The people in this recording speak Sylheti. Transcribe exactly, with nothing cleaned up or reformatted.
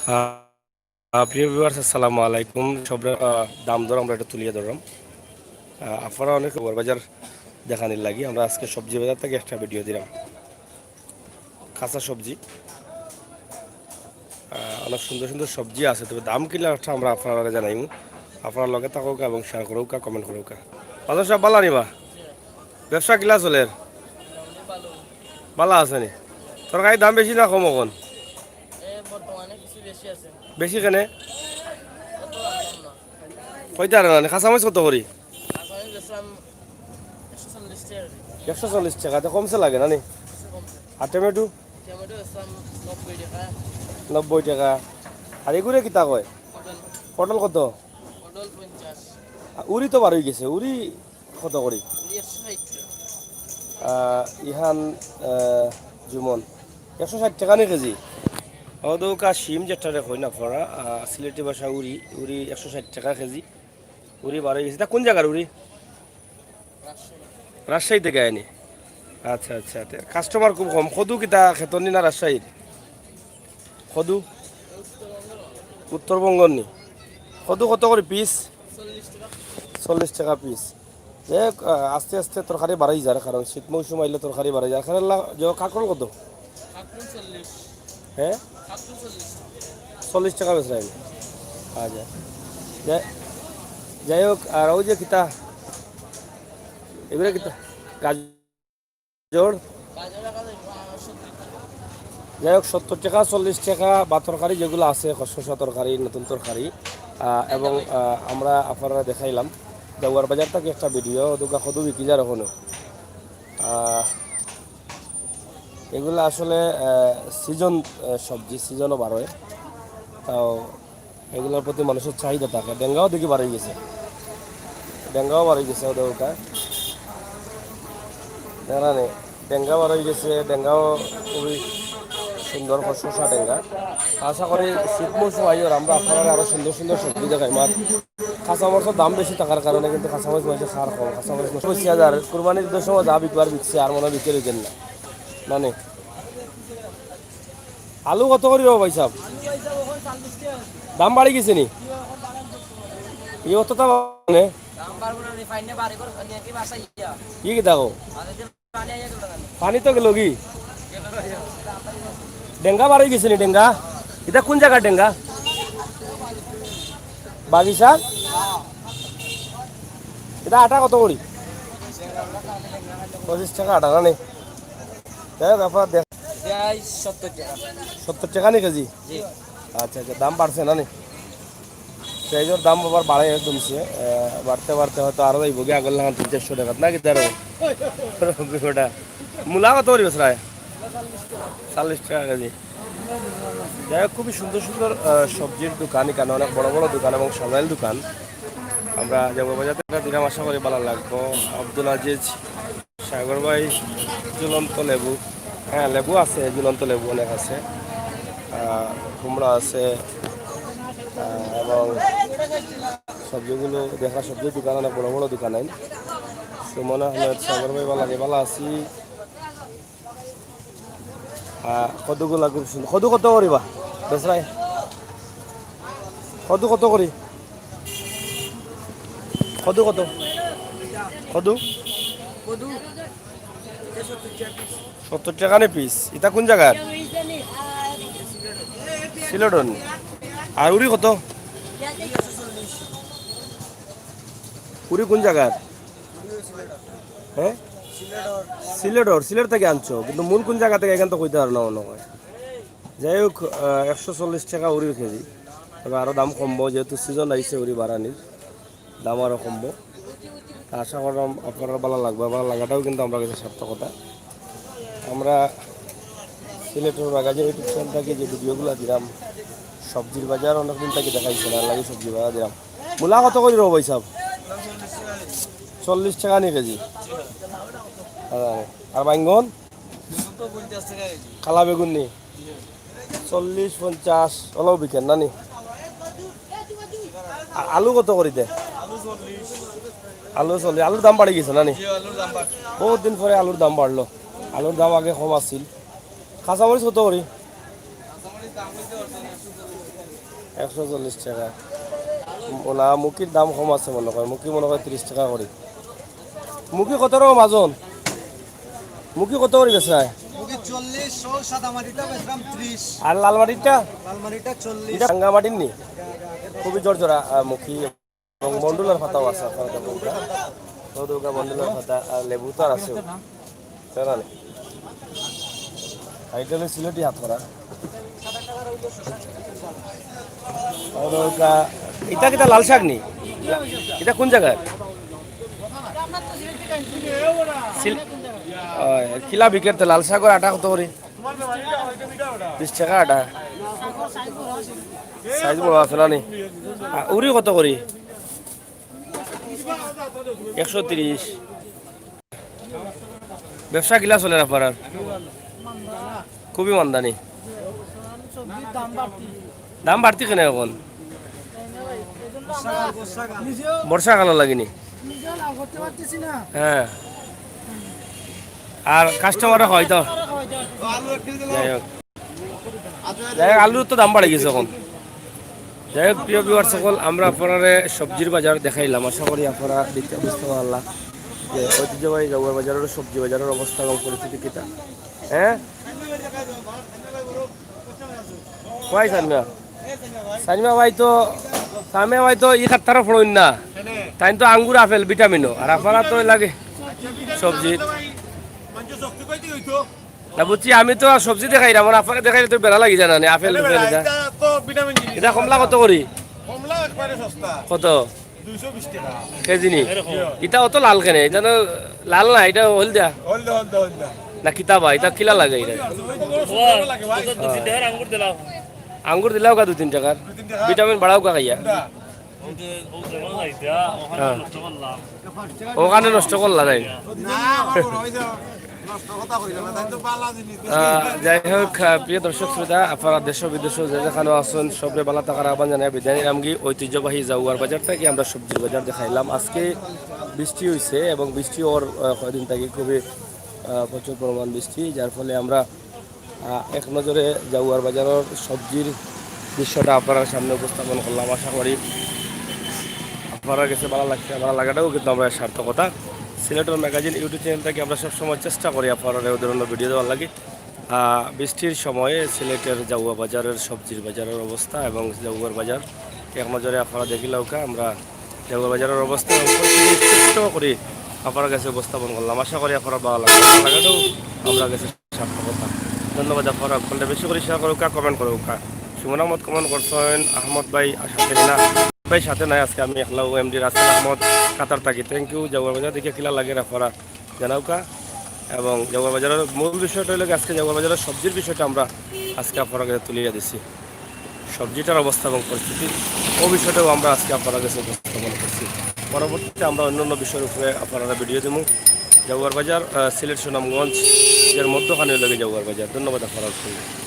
আহ, আহ, প্রিয় ভিউয়ার্স, আসসালামু আলাইকুম। সব, আহ, দাম দর আমরা একটু তুলিয়া ধরলাম। আহ, আপনারা অনেক বড় বাজার দেখানির লাগি আমরা আজকে সবজি বাজার থাকি একটা ভিডিও দিলাম। কাঁচা সবজি, আহ, অনেক সুন্দর সুন্দর সবজি আছে, তবে দাম কিলা একটা আমরা আপনারারে জানাইমু। আপনারা লগে থাকউক্কা এবং শেয়ার করউক্কা, কমেন্ট করউক্কা। বাজার সব ভালা নি বা? ব্যবসা কিলা চলের? ভালা আছে নি? তরকারির দাম বেশি না কম অখন? এ, বর্তমানে কিছু বেশি আছে। বেশি কেনে? অত দাম না। কইতা পারো না নি? কাঁচামরিচ কত করি? কাঁচামরিচ বেচলাম একশো চল্লিশ টেকা করি। একশো চল্লিশ টেকা, তো কমছে লাগে না নি? কিছু কমছে। আর টমেটো? টমেটো বেচলাম নব্বই টেকা। নব্বই টেকা। আর এগুরে কিতা কয়? পটল। পটল কত? পটল পঞ্চাশ। আর উরি তো বারই গেছে, উরি কত করি? উরি একশো ষাট টেকা। আহ, ইহান, আহ, জুমন, একশো ষাট টেকা নি কেজি? অউ দেউক্কা শিম যেটারে কইন আপনারা, আহ, সিলেটি ভাষা উরি, উরি একশো ষাট টেকা কেজি। উরি বারই গেছে। ইতা কোন জাগার উরি? রাজশাহী। রাজশাহী থাকি আয় নি? আচ্ছা, আচ্ছা। তে কাস্টমার খুব কম। কদু কিতা খেতর নি না রাজশাহীর? কদু? উত্তরবঙ্গর নি? কদু কত করি পিস? চল্লিশ টেকা। চল্লিশ টেকা পিস। যাই হোক, আহ, আস্তে আস্তে তরকারি বাড়াই যার, কারণ শীত মৌসুম আইলে তরকারি বাড়াই যার। কারণ লা-, যে কাঁকরোল কত? কাঁকরোল চল্লিশ। হ্যাঁ? কাঁকরোল চল্লিশ। চল্লিশ টেকা বেচরা অইলো। আচ্ছা। যাই, যাই হোক, আর অউ যে কিতা, এবারে কিতা? গাজর? গাজর এখন সত্তর টেকা। যাই হোক, সত্তর টেকা, চল্লিশ টেকা বা তরকারি যেগুলা আছে, খসখসা তরকারি, নতুন তরকারি, আহ, এবং, আহ, আমরা আপনারারে দেখাইলাম দেওয়ার বাজার থাকি একটা ভিডিও, অউ দেউক্কা কদু বিকি যার অখনো। আহ, এগুলা আসলে, আহ, সিজন, আহ, সবজি, সিজনও বারয়। তাও এগুলার প্রতি মানুষের চাহিদা থাকে। ডেঙ্গাও দেখি বারই গেছে, ডেঙ্গাও বারই গেছে, অউ দেউক্কা। জানা নেই, ডেঙ্গা বারই গেছে, ডেঙ্গাও খুবই সুন্দর খসখসা ডেঙ্গা। আশা করি শীত মৌসুম আইওর, আমরা আপনারারে আরো সুন্দর সুন্দর সবজি দেখাইমু। আর কাঁচামরিচর দাম বেশি থাকার কারণে কিন্তু কাঁচামরিচ মানষে খার কম, কাঁচামরিচ নষ্ট। পঁচিশ হাজার, কুরবানির ঈদর সময় যা বিকবার বিকছে, আর মনে হয় বিকের অইতো না। মানে, আলু কত করি রে ভাইসাব? দাম বাড়ি গেছে নি? ই অত দাম মানে? দাম বাড়বো না, রিফাইনে বাড়ি করে নিয়ে কি বাসায় গিয়া? কি কি দেখো? পানি তো গেল কি? ডেঙ্গা বারই গেছে নি ডেঙ্গা? ইটা কোন জাগার ডেঙ্গা? বাগিচা? ইটা আটা কত করি? পঁচিশ টেকা আটা না নি? যাই হোক, আপনারা দেখ-, প্রায় সত্তর টেকা। সত্তর টেকা নি কেজি? জি। আচ্ছা, আচ্ছা, দাম বাড়ছে না নি? পেঁয়াজর দাম আবার বাড়ে কমছে, আহ, বাড়তে বাড়তে হয়তো আরো যাইবো গি আগর লাখান তিন চারশো টেকা, না কিতা রে? ওটা। মূলা কত করি বেচরায়? চল্লিশ টেকা কেজি। যাই হোক, খুবই সুন্দর সুন্দর, আহ, সবজির দোকান, এখানে অনেক বড় বড় দোকান এবং সাজাইল দোকান। আমরা যাবো বাজার থেকে দিলাম, আশা করি ভালা লাগবো। আব্দুল আজিজ সাগর ভাই, ঝুলন্ত লেবু, হ্যাঁ, লেবু আছে, ঝুলন্ত লেবু অনেক আছে, আহ, কুমড়া আছে, আহ, এবং সবজিগুলো দেখা, সবজির দোকান অনেক বড় বড় দোকান আইন। সুমন আহমেদ সাগর ভাই, ভালা নি? ভালা আছি। আহ, কদুগুলা খুব সুন্দর। কদু কত করি বা বেচরায়? কদু কত করি? কদু কত? কদু? কদু? সত্তর টেকা নি পিস। ইটা কোন জাগার? সিলেটর নি? আর উরি কত? উরি কোন জাগার? হ্যাঁ? সিলেটর। সিলেট থাকি আনছো, কিন্তু মূল কোন জাগা থাকি এখান তো কইতা পারো না মনে হয়। যাই হোক, আহ, একশো চল্লিশ টেকা উরির কেজি। তবে আরো দাম কমবো, যেহেতু সিজন আইছে উরি বারানির, দাম আরো কমবো। তা আশা করলাম আপনারার ভালা লাগবো, ভালা লাগাটাও কিন্তু আমরার কাছে সার্থকতা। আমরা সিলেটর বাগাজে YouTube চ্যানেল থাকি যে ভিডিওগুলা দিলাম, সবজির বাজার অনেকদিন থাকি দেখাইছে না, এর লাগি সবজির বাজার দিলাম। মূলা কত করি রে ভাইসাব? চল্লিশ টেকা নি কেজি? হ্যাঁ, আর বাইঙ্গন? কালা বেগুন নি? চল্লিশ, পঞ্চাশ, অলাও বিকের না নি? আ-, আলু কত করি দে? আলু চল্লিশ। আলুর দাম বাড়ি গেছে না নি? বহুত দিন পরে আলুর দাম বাড়লো। আলুর দাম আগে কম আছিল। কাঁচামরিচ কত করি? একশো চল্লিশ টাকা। না, মুখির দাম কম আছে মনে হয়, মুখি মনে হয় তিরিশ টাকা করি। মুখি কত রকম ওজন? মুখি কত করি বেচরায়? মুখি চল্লিশ, সহ সাদা মাটিটা বেচলাম ত্রিশ। আর লাল মাটিরটা? লাল মাটিটা চল্লিশ। এটা ভাঙ্গা মাটির নি? খুবই জর্জরা, আহ, মুখি এবং মন্ডুলার পাতাও আছে আপনারা দেখুন। তো দুর্গা মন্ডুলার পাতা আর লেবু তো আর আছে। তাই না? আর এটা হলো সিলেটি হাতকরা। আর ওটা, এটা কিতা লাল শাক নি? এটা কোন জায়গার? সিল-, আহ, কিলা বিকের তো লাল শাকর আটা কত করি? বিশ টাকা আটা। সাইজ বড় আছে না নি? আ, উরি কত করি? একশো তিরিশ। ব্যবসা কিলা চলের আপনারার? খুবই মান্দানি। সবজির দাম বাড়তি। দাম বাড়তি কেনে এখন? নিজেও, বর্ষাকাল লাগি নি? নিজেও লাভ করতে পারতেছি না। হ্যাঁ। আর কাস্টমারও হয় তো? যাই হোক। যাই হোক, আলুর তো দাম বাড়ি গেছে এখন। যাই হোক, প্রিয় ভিউয়ার সকল, আমরা আপনারারে সবজির বাজার দেখাইলাম। আশা করি আপনারা দেখতে বুঝতে পারলা যে ঐতিহ্যবাহী জাউয়ার বাজারের সবজি বাজারের অবস্থা এবং পরিস্থিতি কিতা। হ্যাঁ? কই সাইনমিয়া? সাইনমিয়া ভাই তো, সাইনমিয়া ভাই তো ই খাত্তারও ফড়ইন না। তাইন তো আঙ্গুর, আপেল, ভিটামিনও। আর আপনারা তো লাগে সবজি। না বুঝছি, আমি তো আর সবজি দেখাইরাম, আর আপনারে দেখাইলে তো বেলা লাগি যায় না নি, আপেল, আরে বেলা, এটা তো ভিটামিন জিনিস। এটা কমলা কত করি? কমলা একবারে সস্তা। কত? দুইশো বিশ টাকা। কেজি নি? ইটা অত লাল কেনে? ইটা তো লাল না, ইটা হলদিয়া। হলদে, হলদে, হলদে। না কিতা বা, ইটা কিলা লাগে ইটা? ওই তো বড় সুন্দর লাগে ভাই। দুই তিন টাকার আঙ্গুর দিলাও। আঙ্গুর দিলাও কা দুই তিন টাকার? দুই তিন টাকা। ভিটামিন বাড়াও কা খাইয়া? না। হ্যাঁ। ওখানে নষ্ট করলা নাই? না, আমার বড় হইছে। নষ্ট কথা কইলে না, তাই তো বালা জিনিস। আহ, যাই হোক, আহ, প্রিয় দর্শক শ্রোতা, আপনারা দেশ বিদেশ যে যেখানে আছেন, সবরে বালা থাকার আহ্বান জানাই বিদায় নিলাম কি ঐতিহ্যবাহী জাউয়ার বাজার থেকে আমরা সবজির বাজার দেখাইলাম। আজকে বৃষ্টি হইছে এবং বৃষ্টি ওর, আহ, কয়দিন থেকে খুবই, আহ, প্রচুর পরিমাণ বৃষ্টি, যার ফলে আমরা, আহ, এক নজরে জাউয়ার বাজারের সবজির দৃশ্যটা আপনার সামনে উপস্থাপন করলাম। আশা করি আপনার কাছে ভালো লাগছে, ভালো লাগাটাও কিন্তু আমরা সার্থকতা। সিলেটের ম্যাগাজিন YouTube চ্যানেল থেকে আমরা সবসময় চেষ্টা করি আপনারা এই ধরনের ভিডিও দেওয়ার লাগি। আহ, বৃষ্টির সময়ে সিলেটের জাউয়া বাজারের সবজির বাজারের অবস্থা এবং জাউয়ার বাজার এক নজরে আপনারা দেখিলাউকা। আমরা জাউয়া বাজারের অবস্থা এবং পরিস্থিতি ছোট্ট করি আপনার কাছে উপস্থাপন করলাম। আশা করি আপনারা ভালো লাগবে, ভালো লাগাটাও আমরা কাছে সার্থকতা। ধন্যবাদ আপনারা সকলরে, বেশি করি শেয়ার করুকা, কমেন্ট করুকা। সুমন আহমদ কমেন্ট করছেন, আহমদ ভাই সাথে না, ভাই সাথে নাই, আজকে আমি একলা, এমডি রাসেল আহমদ কাতার থাকি। Thank you. জাউয়ার বাজার দেখে কিলা লাগে আপনারা জানাউকা। এবং জাউয়ার বাজারের মূল বিষয়টা হইল গিয়ে আজকে জাউয়ার বাজারের সবজির বিষয়টা আমরা আজকে আপনারা কাছে তুলিয়া দিছি। সবজিটার অবস্থা এবং পরিস্থিতি, ও বিষয়টাও আমরা আজকে আপনারা কাছে উপস্থাপন করছি। পরবর্তীতে আমরা অন্য অন্য বিষয়ের উপরে আপনারা ভিডিও দেবো। জাউয়ার বাজার, আহ, সিলেট সুনামগঞ্জ এর মধ্যখানে হইল গিয়ে জাউয়ার বাজার। ধন্যবাদ আপনারা সকলকে।